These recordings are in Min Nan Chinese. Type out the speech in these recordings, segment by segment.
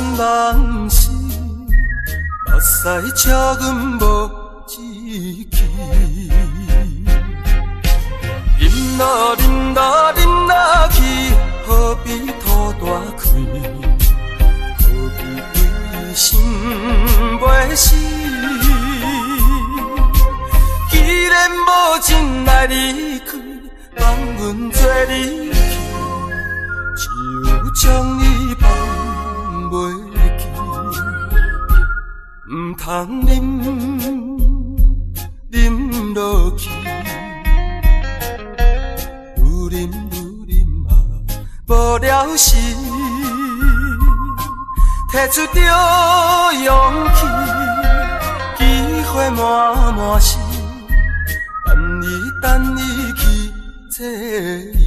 生梦死，目屎笑阮无志气。饮落饮落饮落去，何必吐大气？何必为心袂死？既然无情来离开，放阮做你去，只有将你放袂记。毋通饮饮落去，愈饮愈饮啊，无了时，提出著勇气，机会满满是，等你等你去找伊。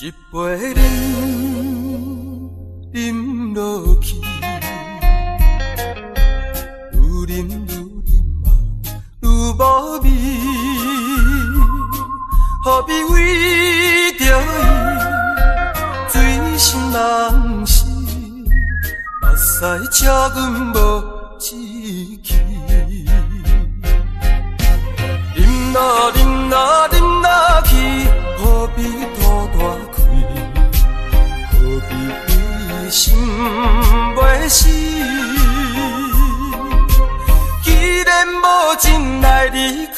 一杯饮饮落去，愈饮愈饮啊，愈无味。何必为著伊醉生梦死，目屎笑阮无志气。饮落饮落饮落去，何必吐大气？何必为心袂死？既然无情来离开，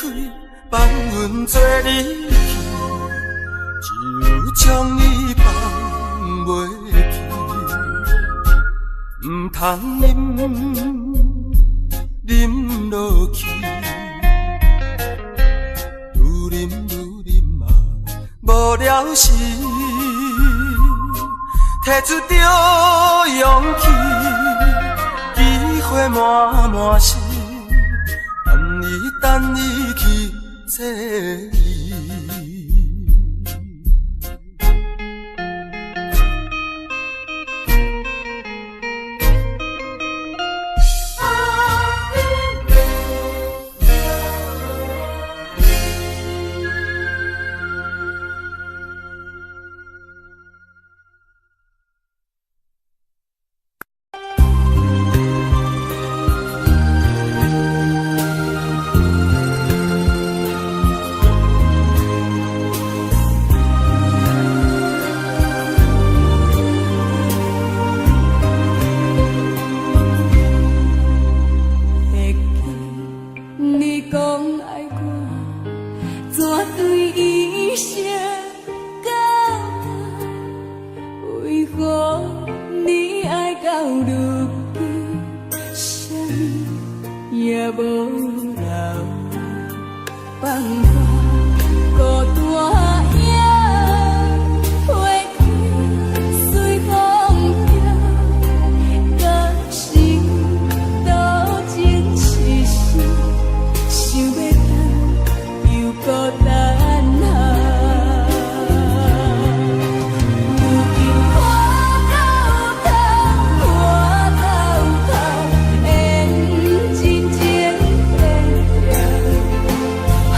放阮做你去，只有将你放袂记。毋通饮饮落去，愈饮愈饮啊，无了时，提出著勇气，机会满满是，等你等你去找伊。会记你讲爱我，怎对一生到老？为何你爱到如今，啥物也无留？放我孤单影，花开随风飘，感情多情痴心，想欲等又阁等候。如今看到头，看到头，缘真情变了，予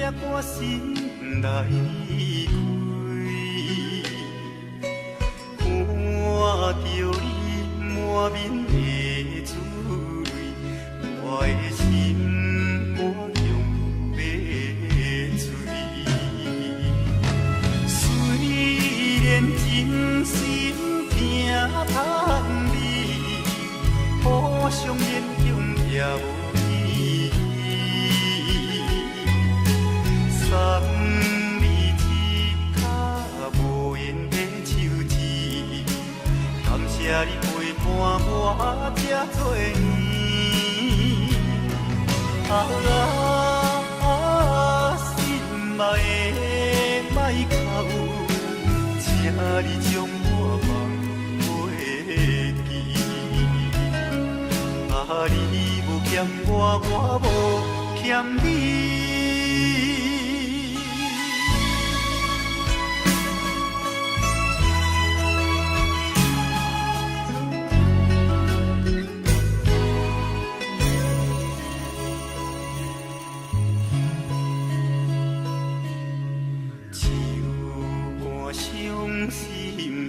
夜趕心來離開，看著你滿面的珠淚，我的心肝強欲碎。雖然真心疼痛你，互相勉強也無意義。送你一跤無緣的手指，感謝你陪伴我這多年。啊啊，心愛的莫哭，請你將我放袂記。啊，你無欠我，我無欠你。手肝傷心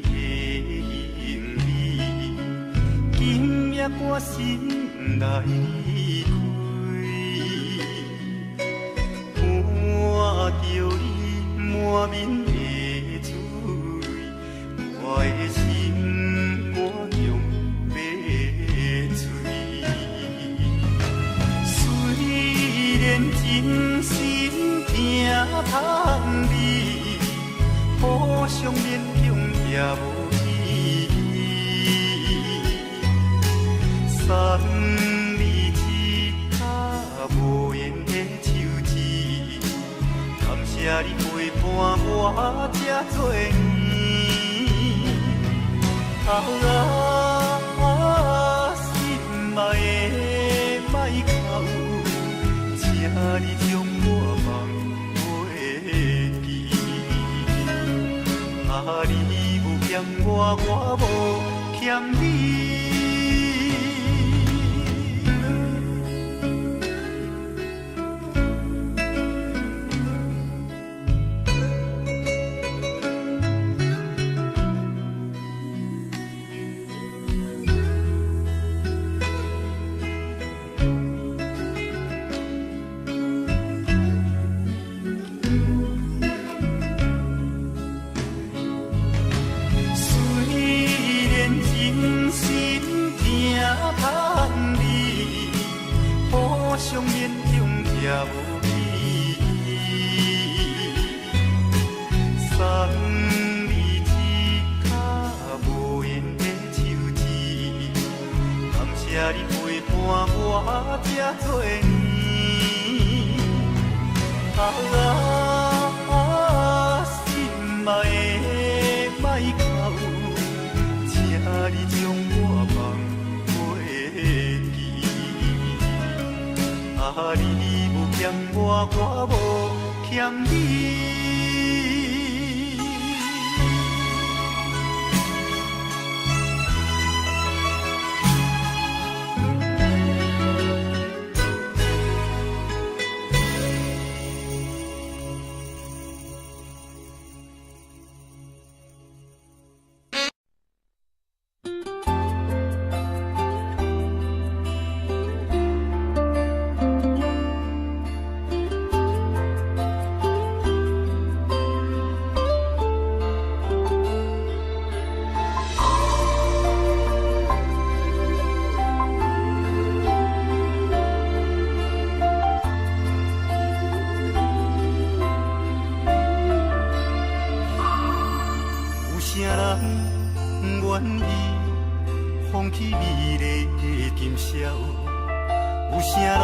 的行李，今夜趕心來離開，看著你滿面的珠淚，我的心肝強欲碎。雖然真心疼痛你，互相勉強也無意義。送你一跤無緣的手指，感謝你陪伴我這多年。啊啊，心愛的莫哭，請你將我放袂記。啊，你無欠我，我無欠你。雖然真心疼痛你，互相勉強也無意義。送你一跤無緣的手指，感謝你陪伴我這多年。啊啊，心愛的莫哭，請你將我放袂記。啊，你無欠我，我無欠你。有啥人願意放棄美麗的今宵？有啥人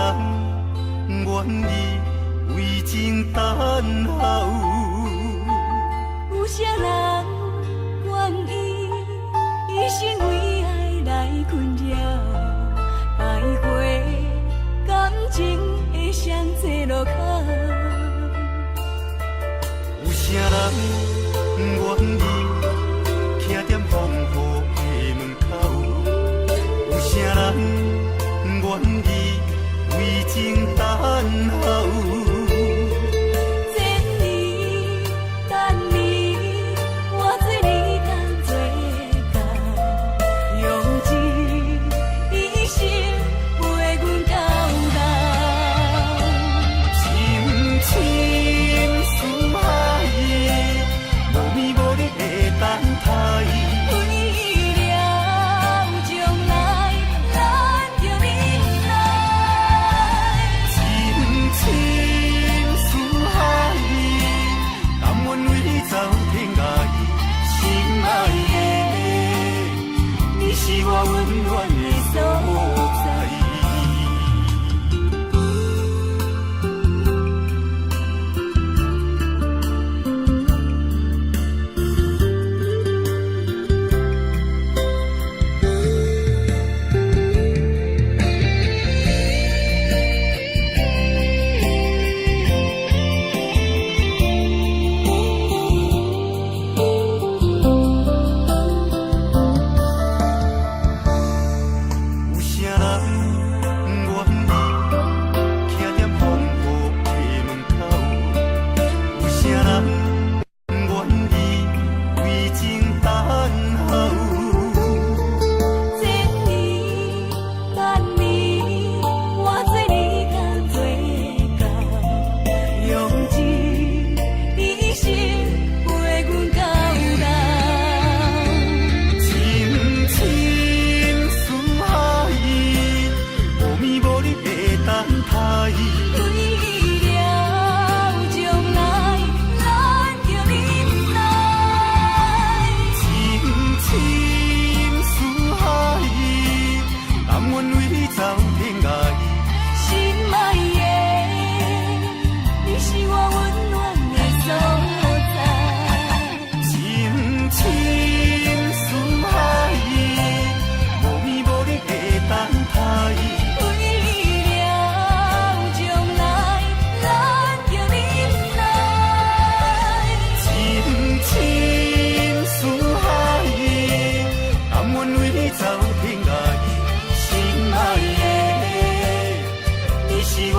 願意為情等候？有啥人願意一生為愛來困擾，徘徊感情的雙岔路口？有啥人願意徛踮風雨的門口？有啥人願意為情等候？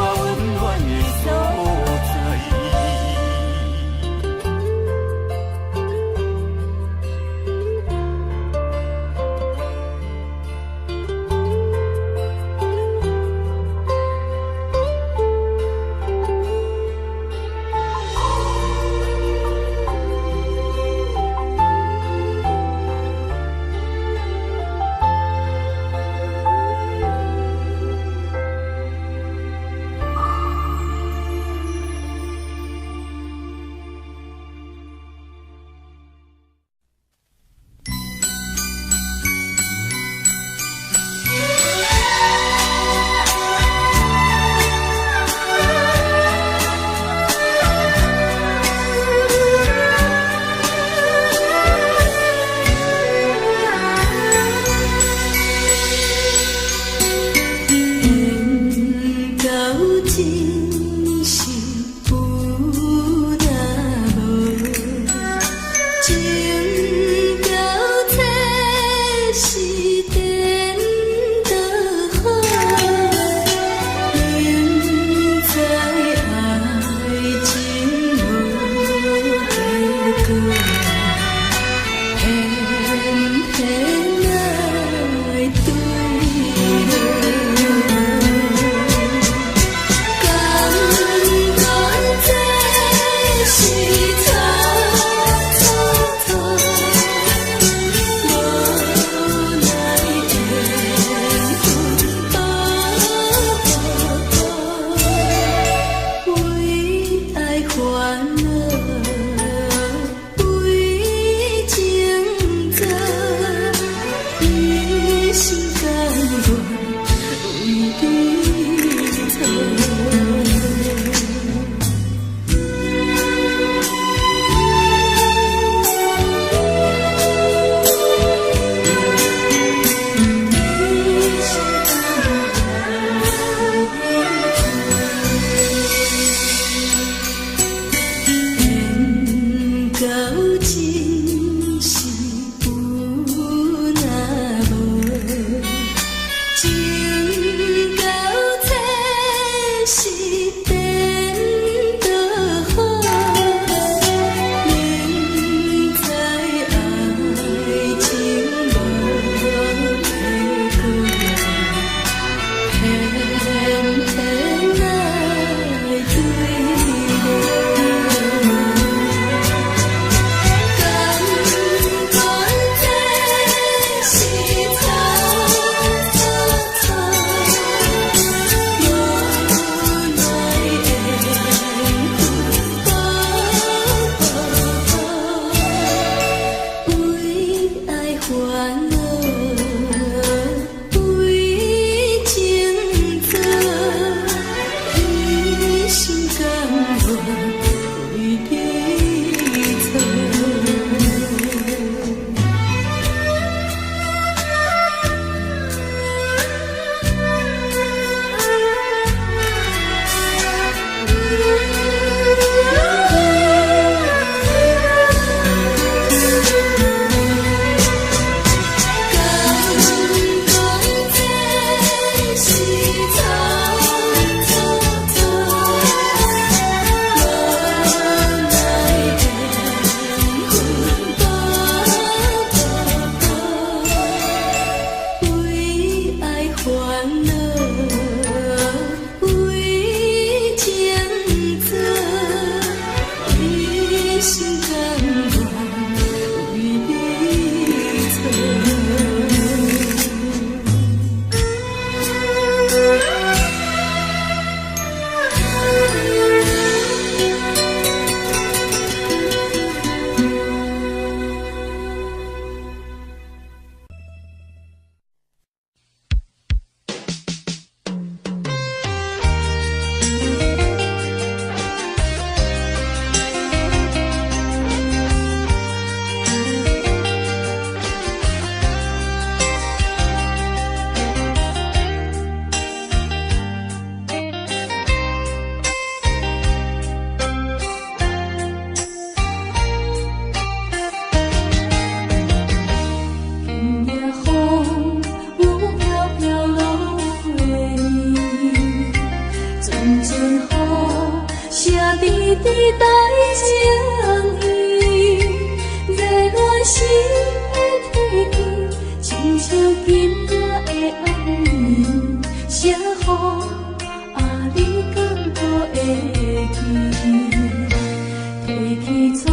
溫暖的所在。缘到尽时有若无，情到彻是颠倒好，明知爱情无结果，偏偏爱坠落。感陣雨寫滴滴帶情意，熱戀時的天氣，親像今夜的暗暝，寫予啊你敢閣會記？提起初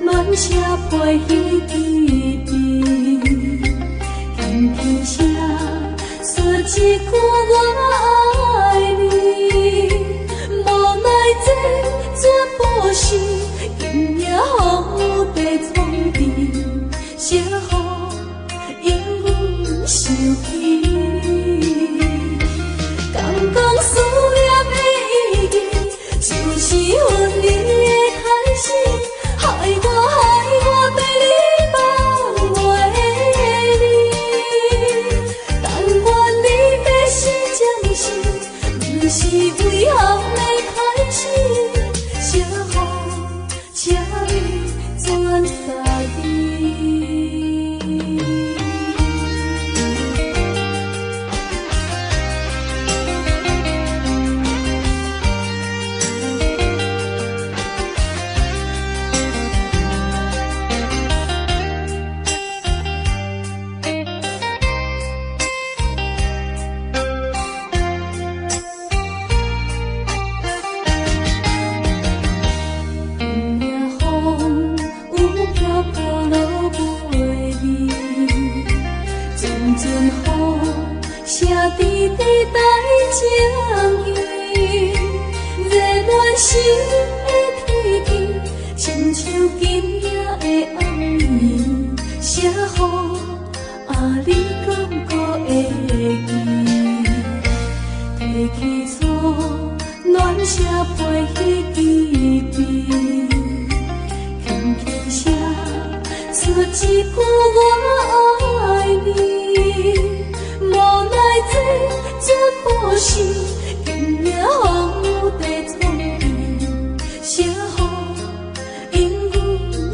暖寫批彼支笔，輕輕寫出一句我愛你。無奈這絕無是今夜風雨地創治，寫予永遠想起。剛剛思念的意義，就是分離的開始，害我害我對你放袂離。但願離別是暫時，不是遺憾的開始，寫予請你轉達伊。今夜風雨飄飄落袂離，陣陣雨寫滴滴帶情意，熱戀時的天氣，親像今夜的暗暝，寫予啊你敢閣會記？提起初暖寫批彼支筆，輕輕寫出一句我愛你。無奈這絕無是今夜風雨地創治，寫予永遠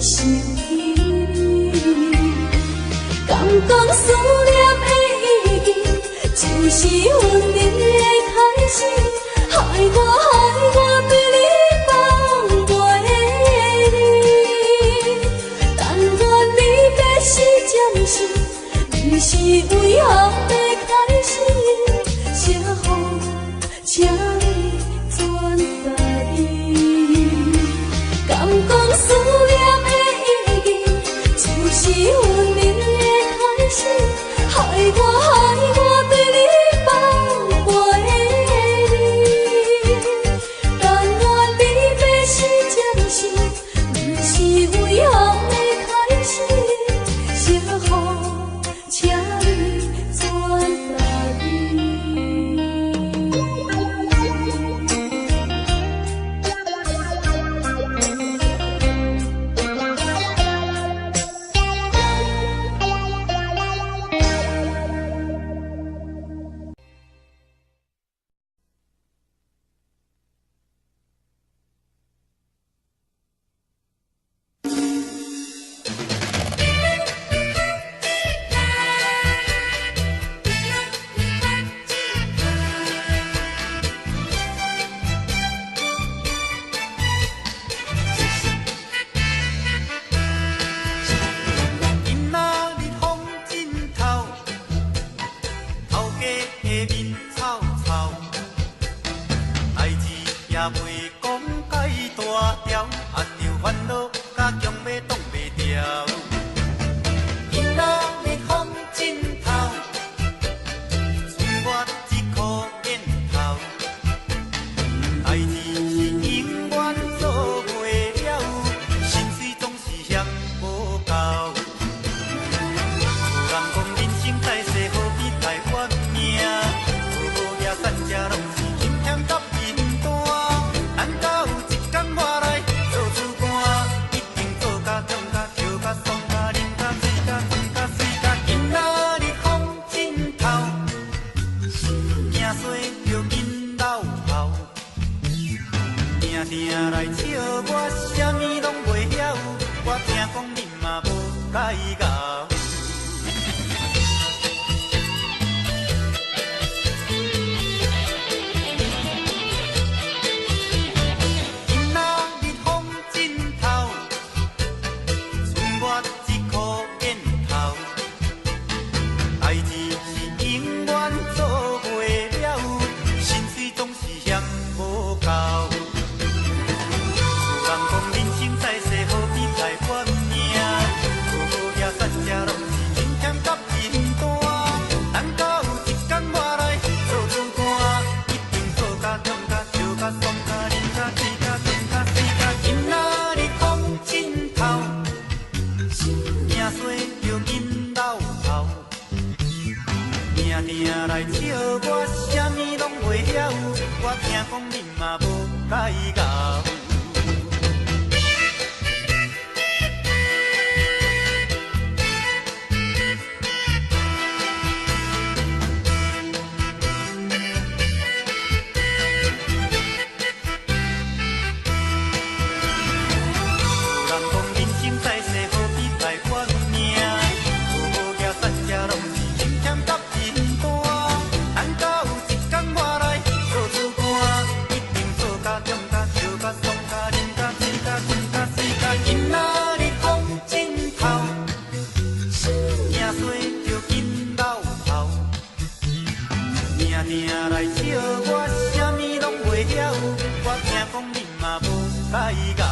想起你。剛剛思念的意義，就是分離的開始，害我害我對你放袂離。但願離別是暫時，不是遺憾的開始，寫予請你轉達伊。敢講思念的意義，就是分離的開始，害我害我對你放袂離。但願離別是暫時，不是遺憾的開始，寫予請你轉達伊。今仔日風真透，頭家的面臭臭，代誌也袂講介大條，啊著煩惱甲強欲擋袂牢。今仔日風真透，剩我一箍煙頭，代誌是永遠做袂了，心碎總是嫌無夠。有人講人生在世何必太怨命，好好野散食攏是金錢佮貧單。等到有一天我來做主官，一定做甲強甲笑甲爽甲啉甲醉甲醉甲水甲。今仔日風真透，驚衰著緊老頭，定定來笑我啥物攏袂曉，我聽講恁嘛無介𠢕。講你嘛無介𠢕。有人講人生在世好比排怨命，無好額散遮攏是金錢佮貧單。等到有一天我來做主官，一定做甲中甲笑甲爽甲啉甲醉甲睏甲死甲今仔日風枕頭，行衰就緊老頭，定定來笑我啥物攏袂曉，我聽講你嘛無介𠢕。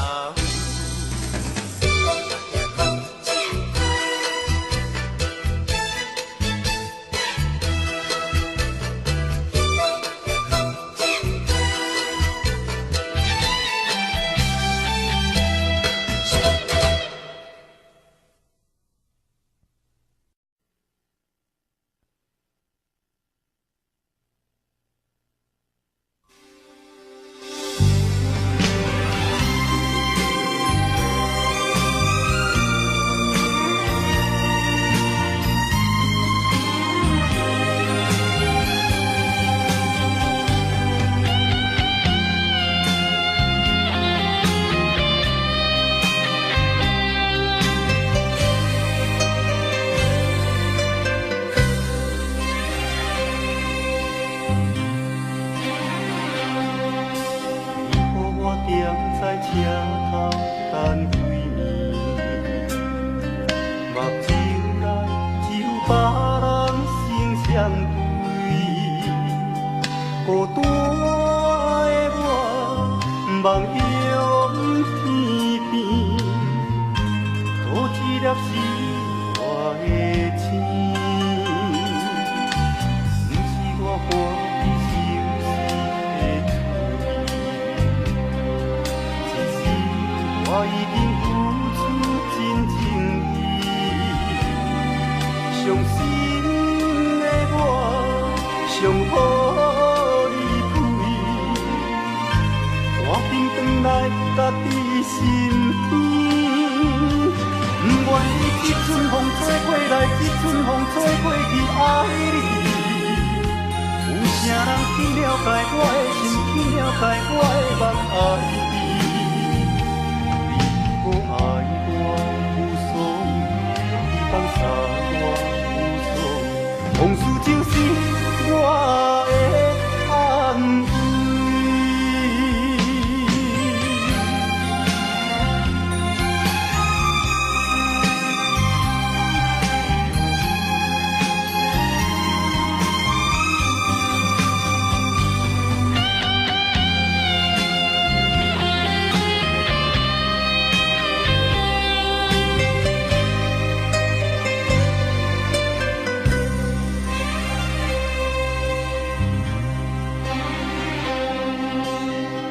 你予我踮在車頭等幾暝，目睭內只有別人心相對，孤單的我望向天邊，倒一粒是我的星，不是我歡喜受死的滋味。只是我已經付出真情意，傷心的我上好離開，趕緊轉來家己身邊。不願意這陣風吹過來，這陣風吹過去，愛你。有啥人去了解我的心，去了解我的夢愛你？你無愛我無所謂，你放捨我無所謂，往事就是我的安慰。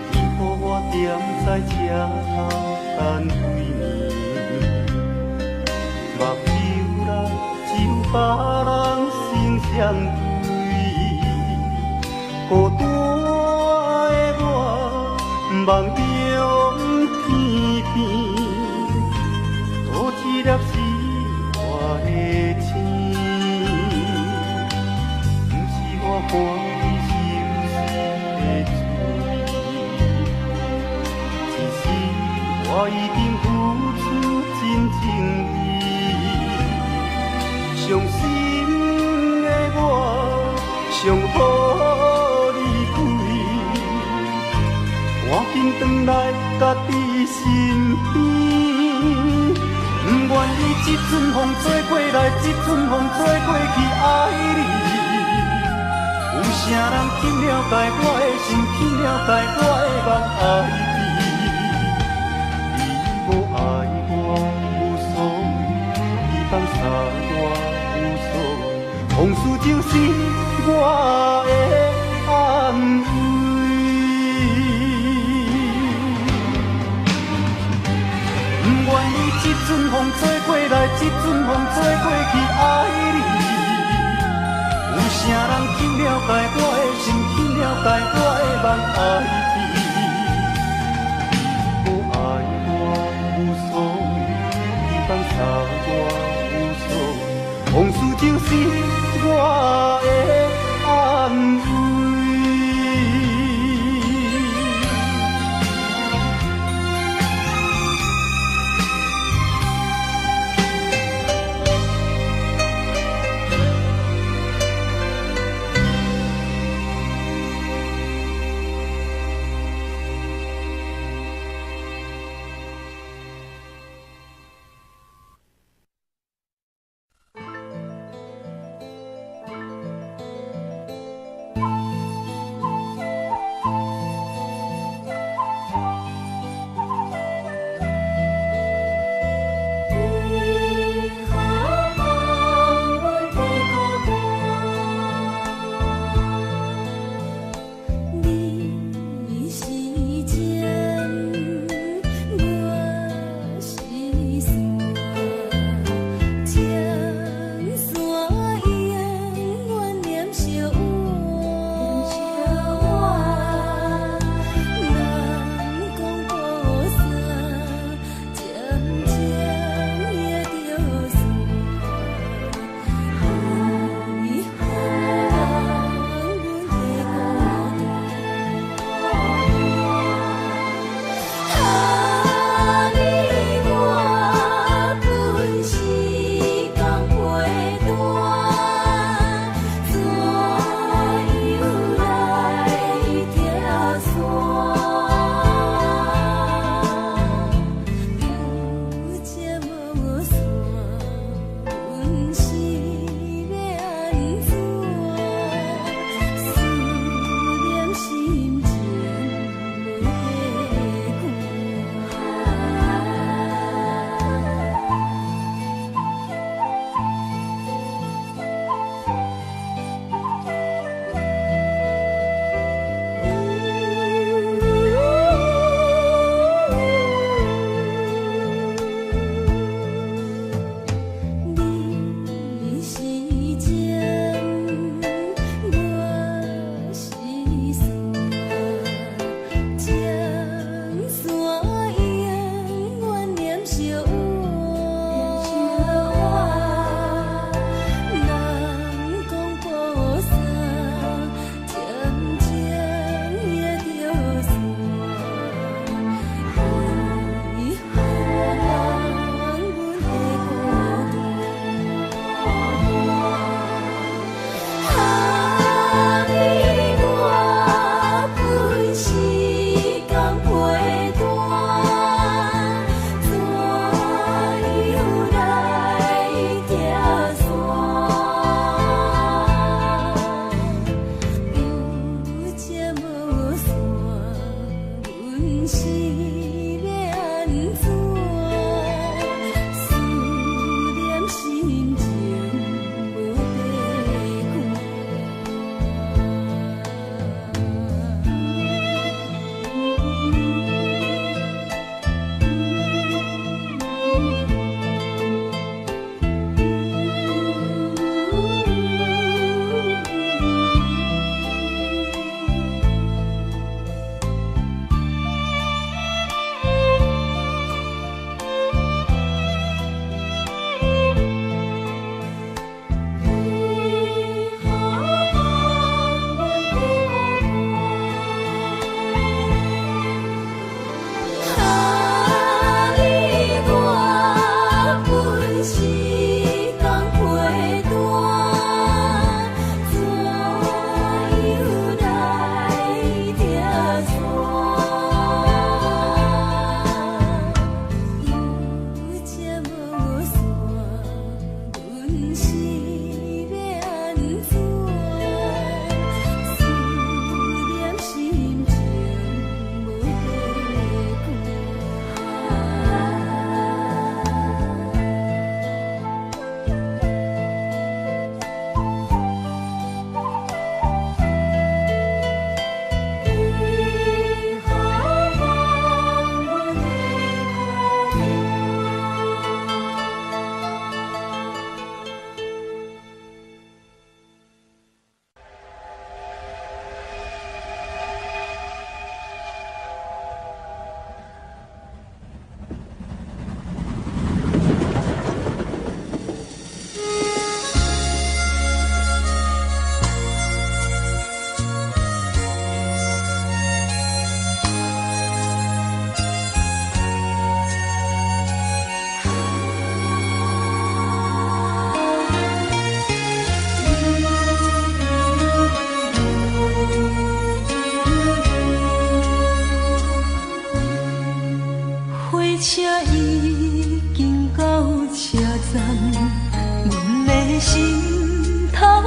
你予我踮在車頭等幾暝，目睭內只有別人心相對，孤單的我望向天邊，倒一粒是我的星，不是我歡喜受死的滋味。只是我已經付出真情意，傷心的我上好離開，趕緊轉來家己身邊。不願意這陣風吹過來，這陣風吹過去，愛你。有啥人去了解我的心，去了解我的夢愛你？你無愛我無所謂，你放捨我無所謂，往事就是我的安慰。不願意這陣風吹過來，這陣風吹過去，愛你。有啥啥人肯了解我的心，肯了解我的梦爱你？你无爱我无所谓，你放弃我无所谓，往事就是我的安慰。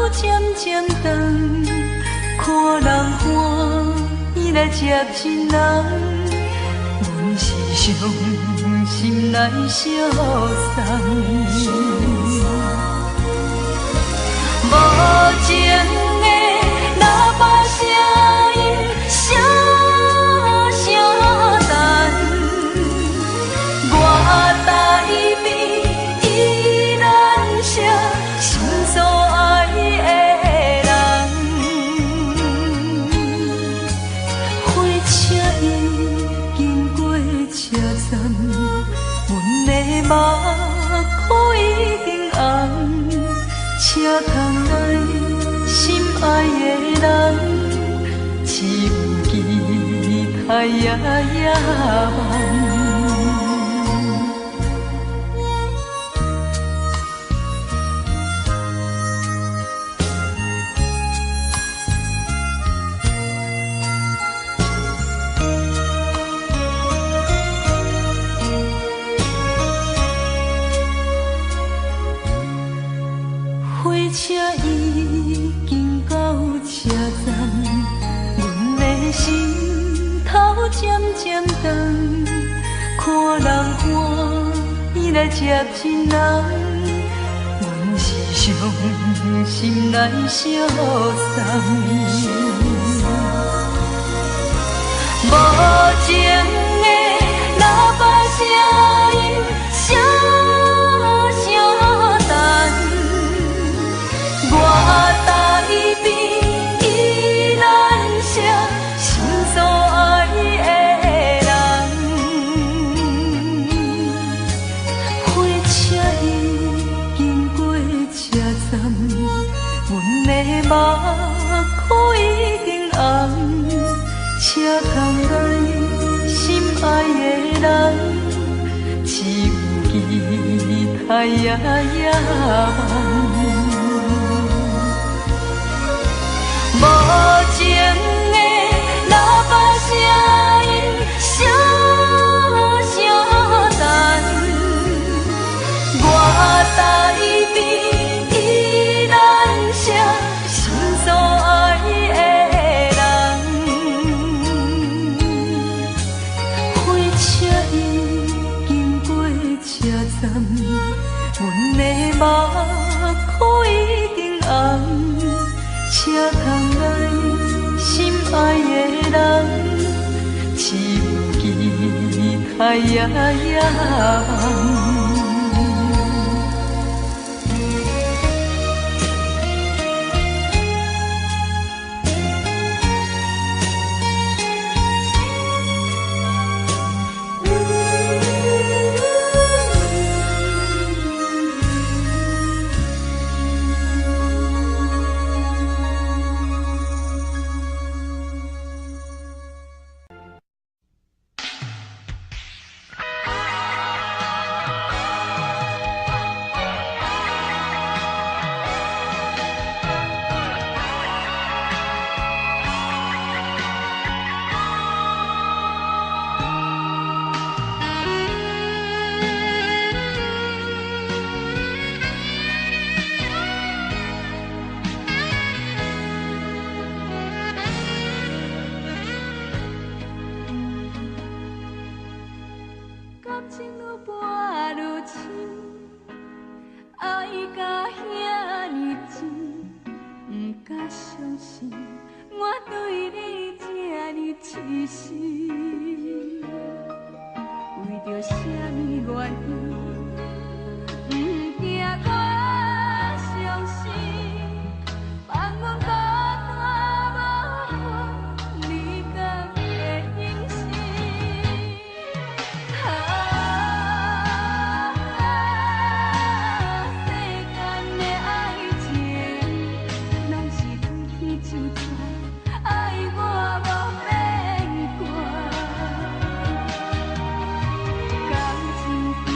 漸漸長，看人歡喜來接親人，阮是傷心來相送。無情的喇叭聲音，聲聲等，我台邊依然是心所愛的人。火車已經過車站，阮的目眶已經紅。車窗內心愛的人，只有期待也野望。火車已經到車站，阮的心頭漸漸長，看人歡喜來接親人，阮是傷心來相送。無情的喇叭聲音，聲聲等，我台邊依然是心所愛的人。火車已經過車站，阮的目眶已經紅。車窗內心愛的人，只有期待也野望。無情的喇叭聲音，聲聲等，我台邊依然是心所愛的人。火車已經過車站，阮的目眶已經紅。車窗內心愛的人，只有期待也野望。感情愈跋愈深，愛甲遐爾真，毋敢相信我對你這呢癡心。為著啥物原因，毋驚我傷心，放阮孤單無伴，你敢會忍心？啊，世間的愛情，若是天天就在，愛我無變卦。感情行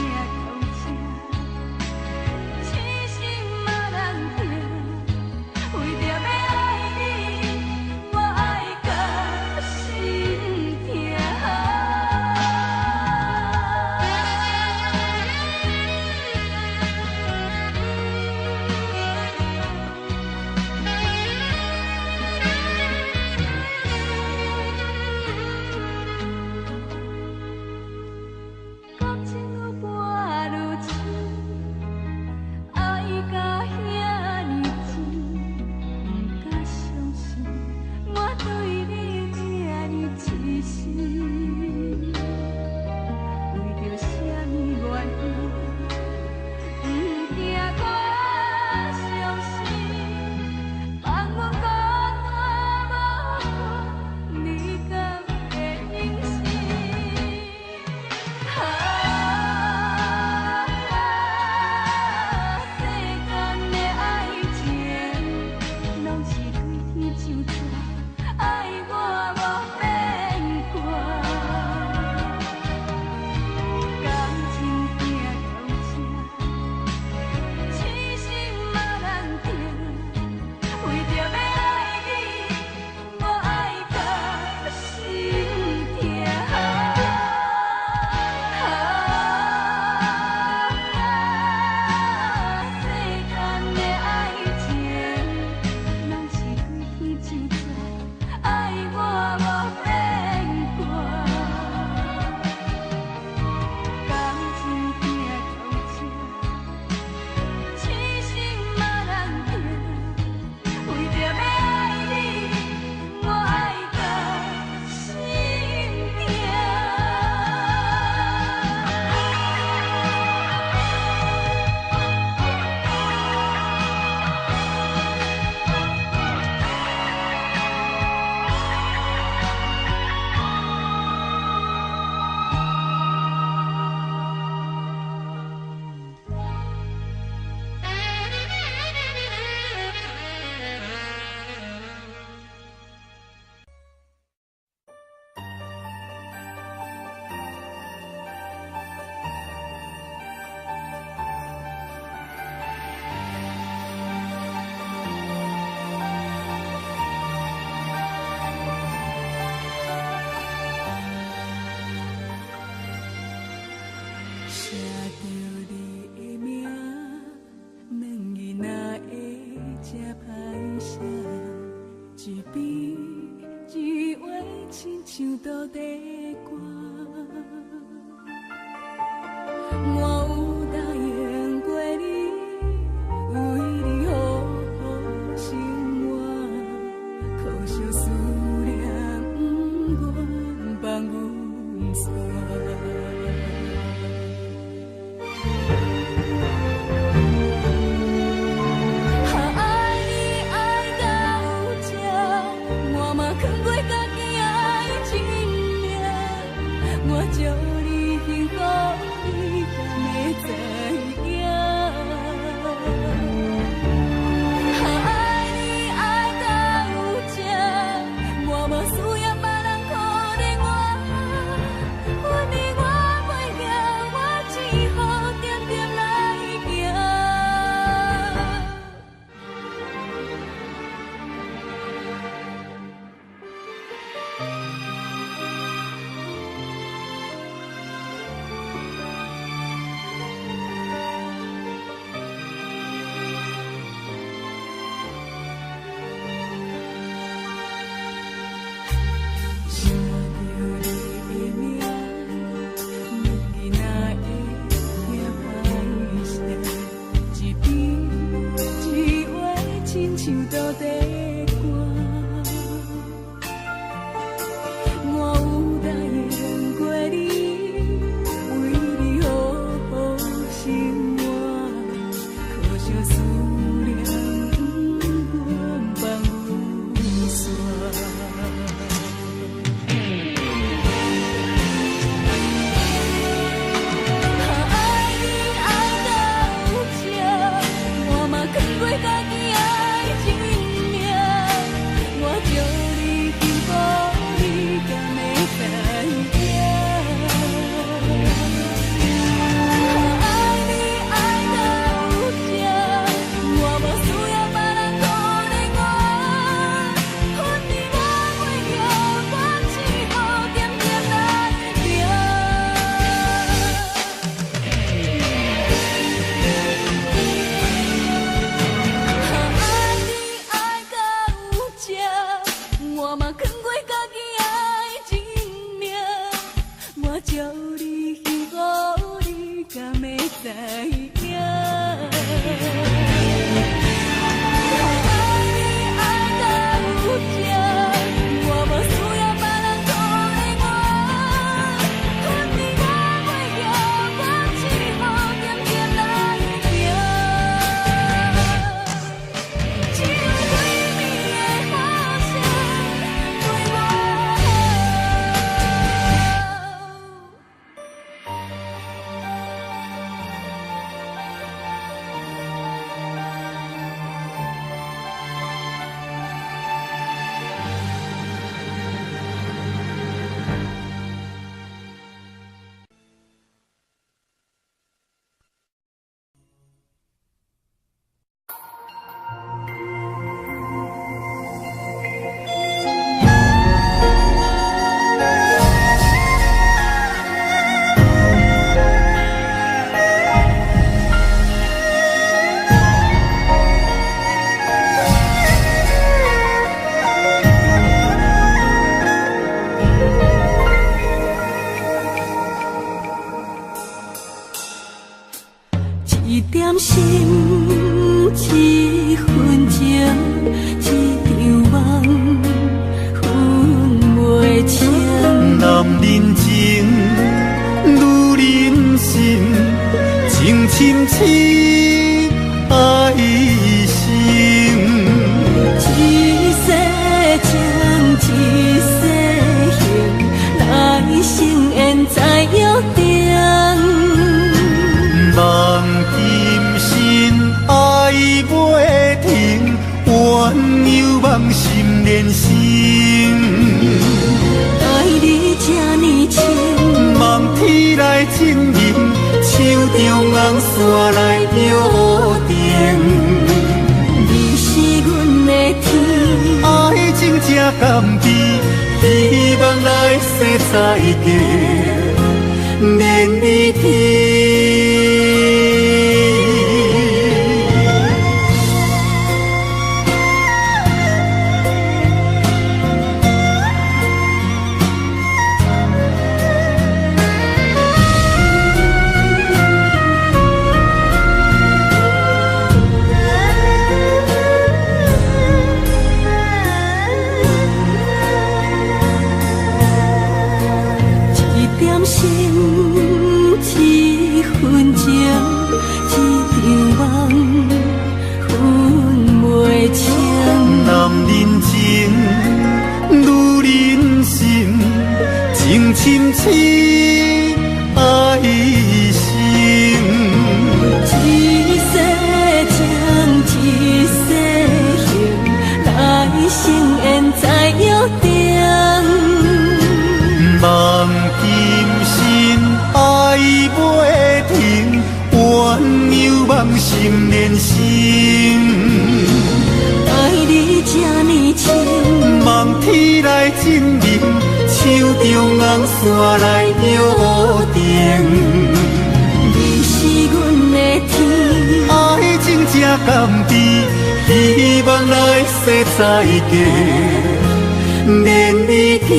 歌。我有答應過你，為你好好生活，可惜思念不願放阮散。愛你愛到這，我嘛囥過家己愛真命。我祝你幸福，你敢會知影？愛你愛到這，我無需要別人可憐我，阮你我袂曉，我只好點點來行。寫著你的名，阮囡仔會驚歹勢，一筆一畫，親像倒地歌。我有答應過你，為你好好生活，可惜思念不願放阮散。愛你愛到這，我嘛囥過家己愛真命。我祝你幸福，你敢會知影？愛你愛到這，我無需要別人可憐我，阮你我袂曉，我只好點點來行。愛你愛到這，我嘛囥過家己愛真命。我祝你幸福，你敢會知影？愛你愛到這，我無需要別人可憐我，阮你我袂曉，我只好點點來行。只有對你的好聲對我好。一點心，一分情，一場夢，分袂清。男人情，女人心，情深深，愛深。一世情，一世形，來生緣再約定。夢今生愛袂停，鴛鴦夢心連心。愛你這呢深，望天來證明，手中紅線來約定。你是阮的天，愛情這甘甜，希望來世再見，連理天。心一分情，一場夢分袂清。男人情，女人心，情深深，愛深。一世情，一世情，來生緣再約定。夢今生愛袂停，鴛鴦夢心連心。愛你這呢深，望天來證明，手中紅線來約定。你是阮的天，愛情這甘甜，希望來世再見，連理枝。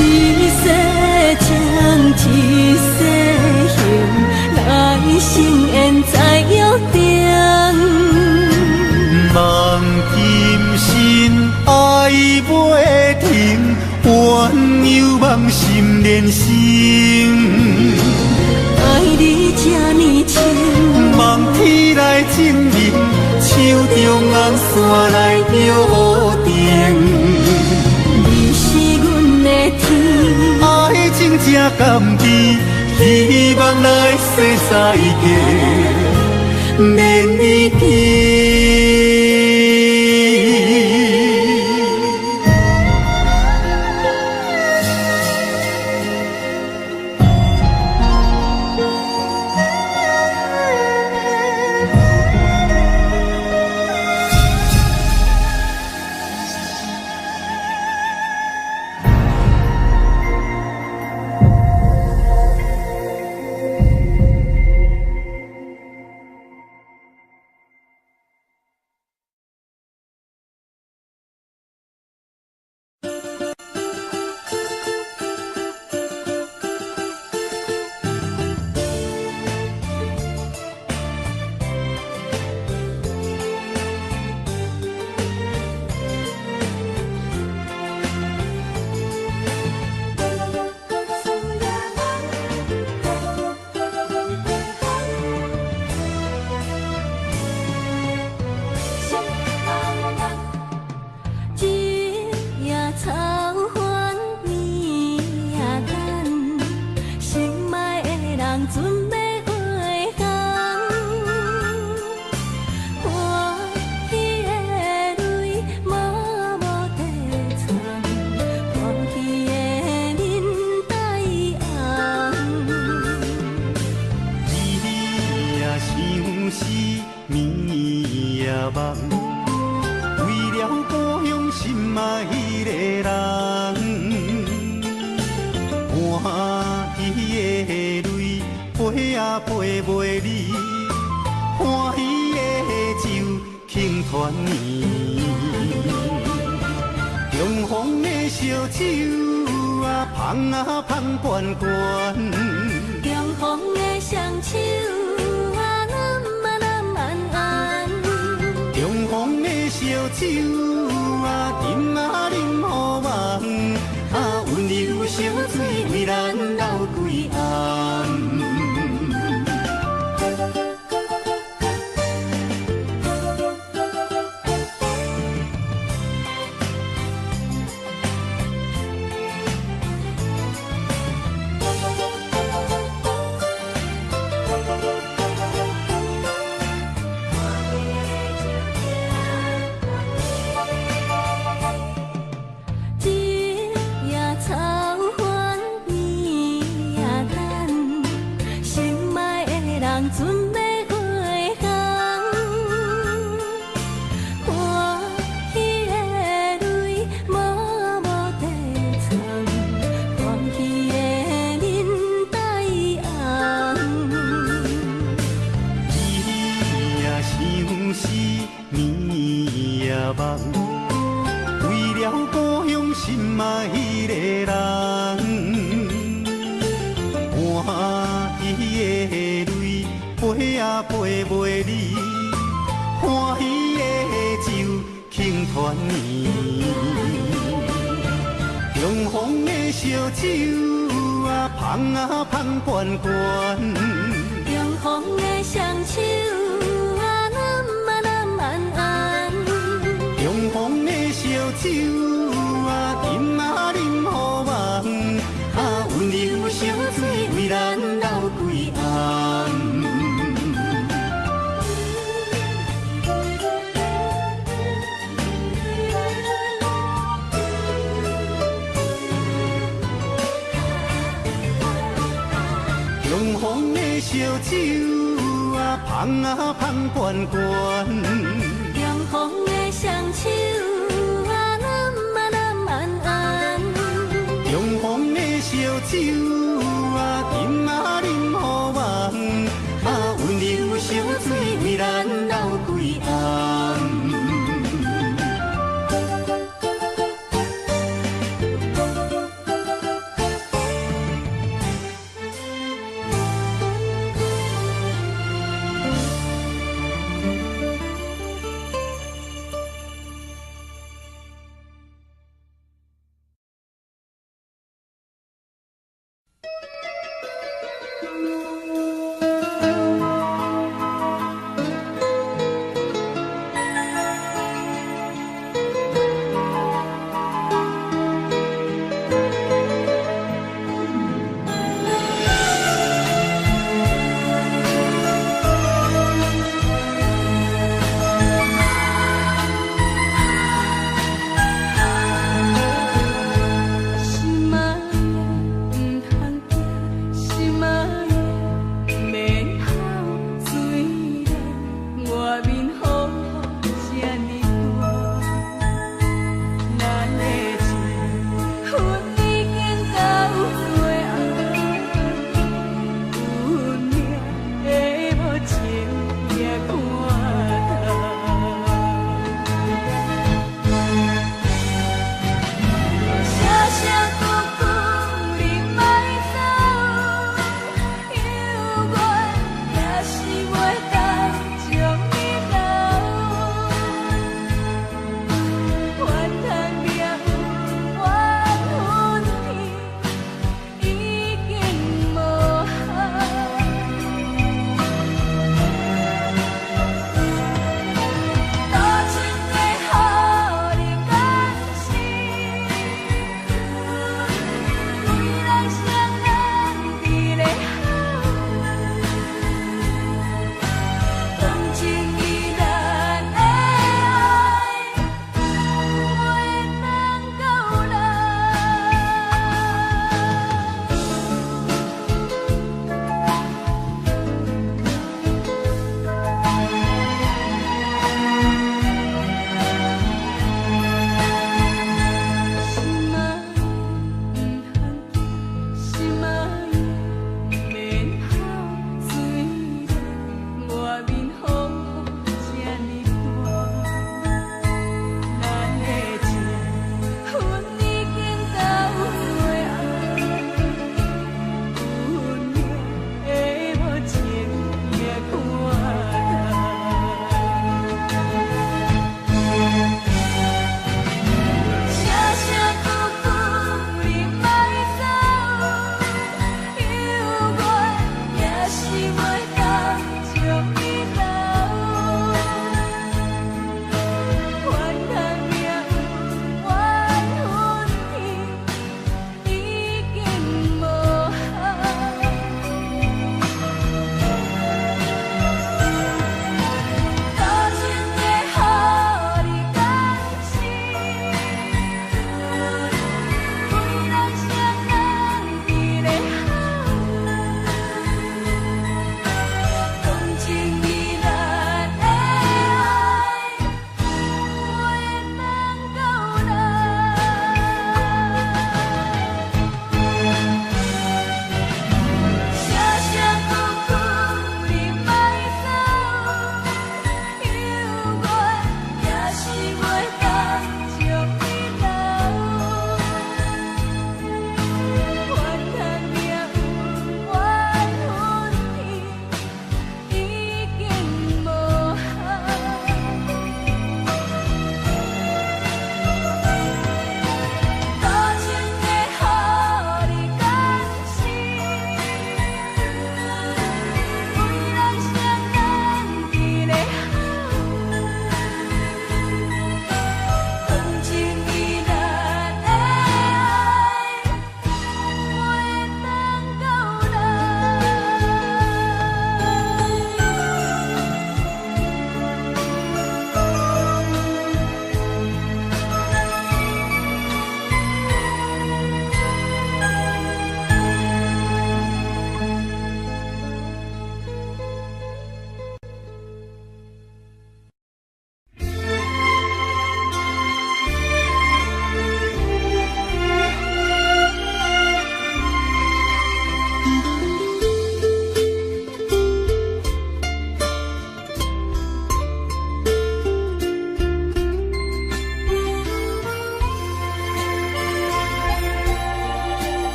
一世情，一世情，來生緣再約定。夢今生愛袂停，鴛鴦夢心連心。愛你這呢深，望天來證明，手中紅線來約定。你是阮的天，愛情這甘甜，希望來世再見，連理枝。一夜草原暝仔等，心愛的人準欲回港。歡喜的淚嘛無地藏，歡喜的面帶紅。日夜相思，暝夜夢，為了故鄉心愛的人，歡喜的淚飛啊飛袂離，歡喜的酒傾團圓，重逢的燒酒啊，芳啊芳懸懸。重逢的雙手啊，攬啊攬安安。重逢的燒酒啊，斟啊啉予夢，啊溫柔燒水為咱流幾暗。相思暝夜梦，為了故鄉心愛的人，歡喜的淚飛啊飛袂離，歡喜的酒傾團圓，重逢的燒酒啊，芳啊芳懸懸。重逢的雙手啊，攬啊攬安安。重逢的燒酒啊，飲啊飲予夢，啊，溫柔燒水為咱流幾暗。重逢的燒酒啊，芳啊芳懸懸。重逢的雙手啊，攬啊攬安安。重逢的燒酒啊，飲啊飲予夢，啊，溫柔燒水為咱流幾暗。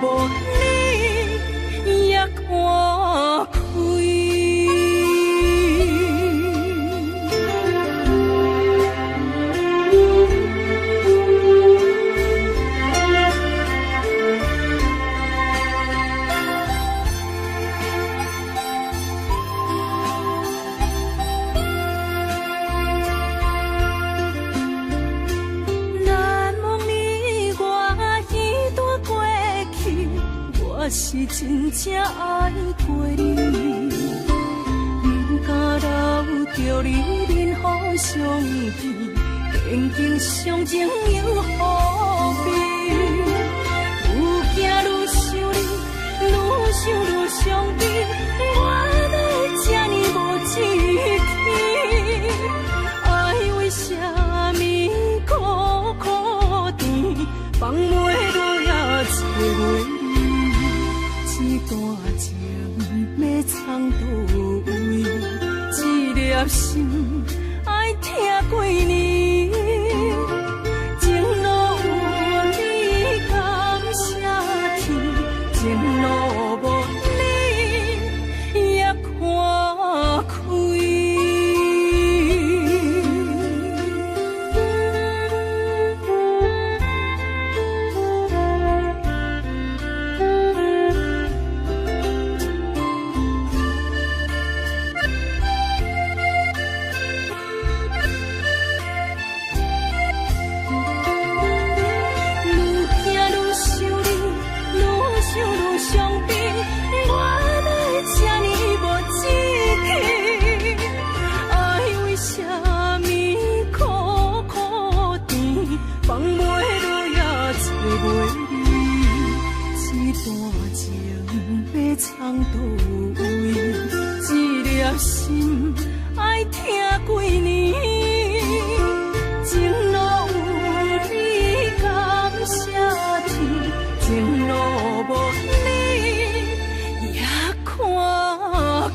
無你也看開。難忘你我彼段過去，我是真正愛過你，不敢留著你面予傷悲，堅強傷情又何必？愈行愈想你，愈想愈傷悲，我哪會這呢無志氣？愛為啥物苦苦甜，放袂落也找袂你？這段情欲藏佗位？這粒心愛疼幾年？情路有你感謝天，情路無你也看開。愈行愈想你，愈想愈傷悲，我哪會這呢無志氣？愛為啥物苦苦甜，放袂落也找袂你？這段情欲藏佗位？這粒心愛疼幾年？情路有你感謝天，情路無你也看開。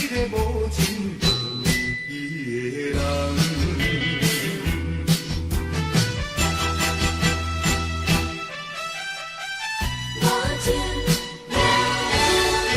個無情無義的人。無情無義。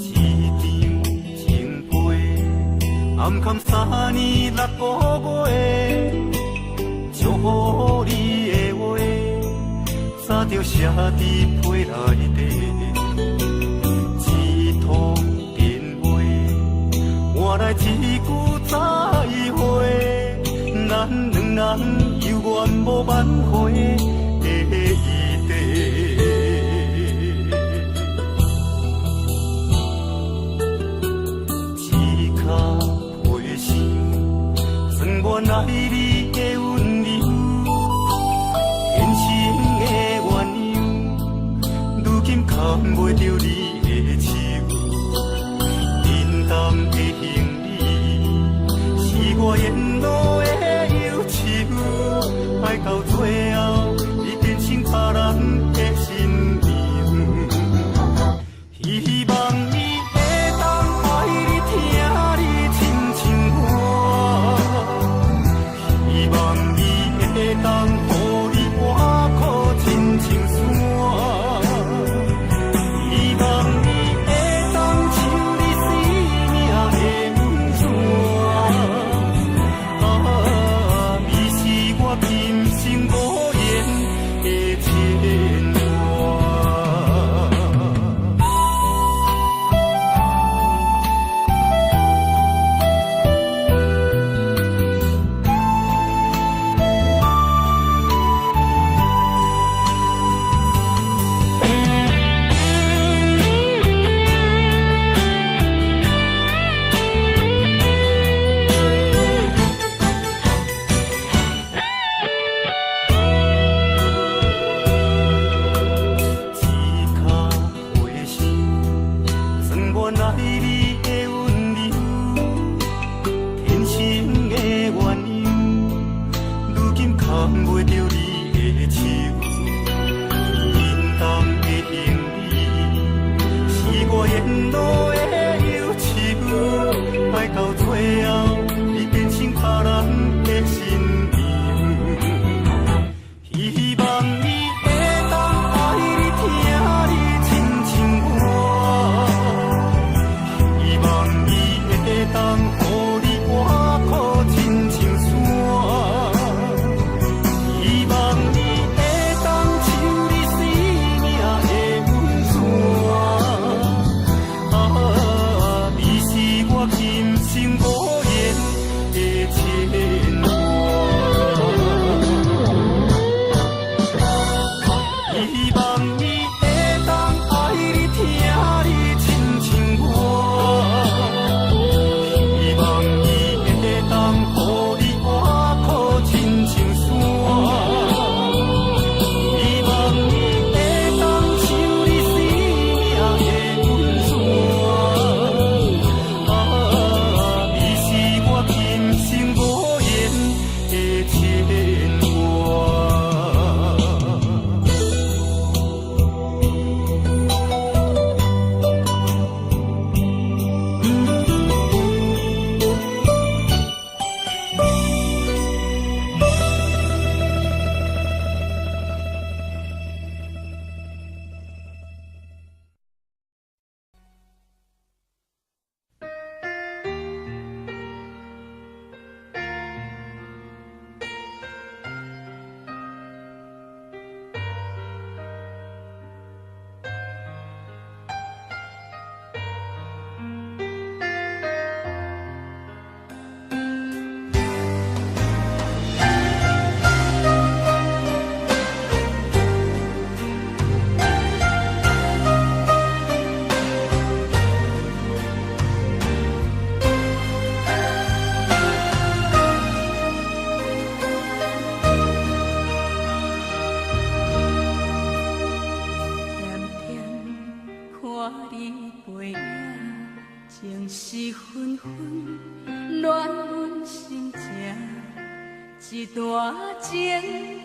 一張情批，暗藏3年6個月，祝福你的話，早就寫佇批內底。一通電話，換來一句再會，咱兩人猶原無挽回的餘地。一跤皮箱，装满愛你的溫柔，天生的鸳鸯，如今牽袂著你的手。沉重的行李，是我沿路的憂愁，愛到最後，段情。